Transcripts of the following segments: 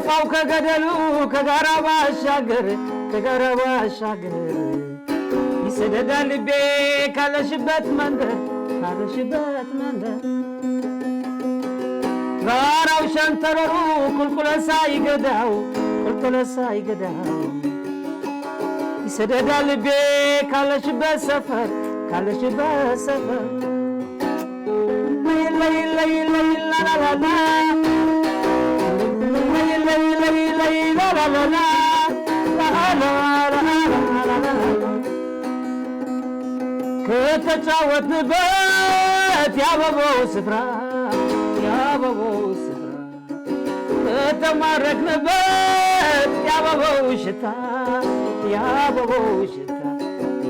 ኣው ከገደሉ ከጋራ ባሻገር፣ ከጋራ ባሻገር ይሰደዳ ልቤ ካለሽበት መንደር፣ ካለሽበት መንደር። ጋራው ሸንተረሩ ቁልቁለሳይ ገዳው፣ ቁልቁለሳይ ገዳው ይሰደዳ ልቤ ካለሽበት ሰፈር፣ ካለሽበት ሰፈር። ለይ ለይ ለይ ለይ ላላላላ። ለይ ለይ ለይ ለይ ላላላላ። ላላላላላላላ። ከተጫወትንበት ያበበው ስፍራ፣ ያበበው ስፍራ ከተማረክንበት ያበበው ሽታ፣ ያበበው ሽታ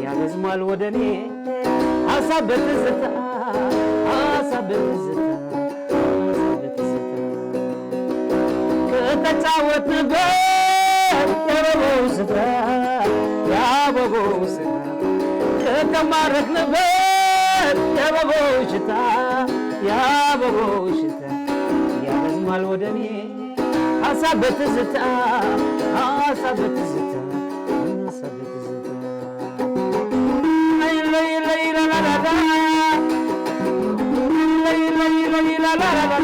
ያበዝማል ወደኔ ሐሳብ በትዝታ፣ ሐሳብ በትዝታ፣ ሐሳብ በትዝታ። ከተጫወትንበት ያበበው ስፍራ፣ ያበበው ስፍራ ከተማረክንበት ያበበው ሽታ፣ ያበበው ሽታ ያበዝማል ወደኔ ሐሳብ በትዝታ፣ ሐሳብ በትዝታ፣ ሐሳብ በትዝታ። ለይ ለይ ለይ ላላላላ። ለይ ለይ ለይ ላላላላ።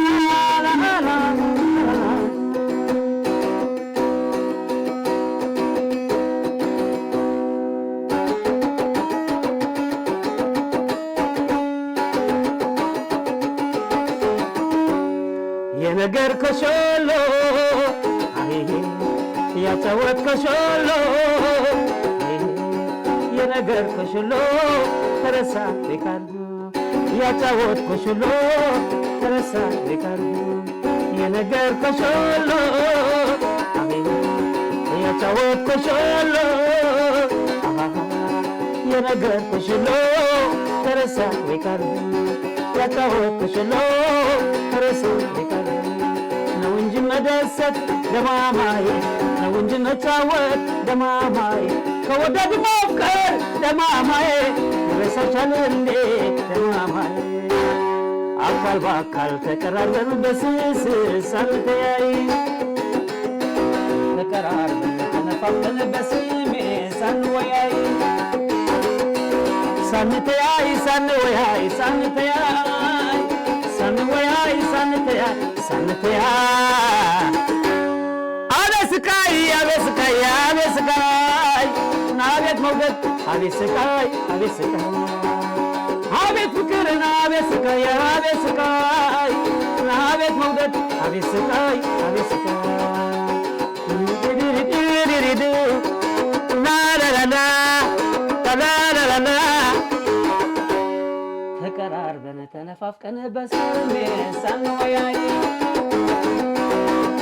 የነገር ኮሾሎ፣ አይ፣ ያጫወት ኮሾሎ፣ አይ፣ የነገር ኮሾሎ ተረሳ ሪካርዶ። ያጫወት ኮሾሎ ተረሳ ሪካርዶ። የነገር ኮሾሎ፣ አይ፣ ያጫወት ኮሾሎ፣ አሃ፣ የነገር ኮሾሎ ተረሳ ሪካርዶ። ያጫወትኩሽ ሁሉ ርዕሱ ቢቀር ነው እንጂ መደሰት ደማማዬ፣ ነው እንጂ መጫወት ደማማዬ፣ ከወደድ ማፍቀር ደማማዬ፣ ይረሳሻል እንዴ ደማማዬ? አካል በአካል ተቀራርበን በስስት ሳንተያይ፣ ተቀራርበን ተነፋፍቀን በስሜት ሳንወያይ፣ ሳንተያይ፣ ሳንወያይ፣ ሳንተያይ፣ ሳንወያይ፣ ሳንተያይ፣ ሳንተያይ። አቤት ስቃይ፣ አቤት ስቃይ፣ አቤት ስቃይ፣ አቤት መውደድ፣ አቤት ስቃይ፣ አቤት ስቃይ፣ አቤት ፍቅር፣ አቤት ስቃይ፣ አቤት ስቃይ፣ አቤት መውደድ፣ አቤት ስቃይ፣ አቤት ስቃይ። ተቀራርበን ተነፋፍቀን በስሜት ሳንወያይ፣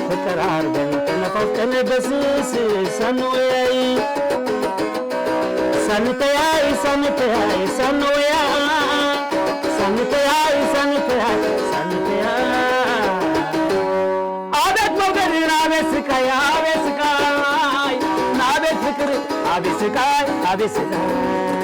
ተቀራርበን ተነፋፍቀን በስስት ሳንወያይ፣ ሳንተያይ፣ ሳንተያይ፣ ሳንወያይ፣ ሳንተያይ፣ ሳንተያይ፣ ሳንተያይ። አቤት መውደድ፣ አቤት ስቃይ፣ አቤት ስቃይ፣ አቤት ፍቅር፣ አቤት ስቃይ፣ አቤት ስቃይ።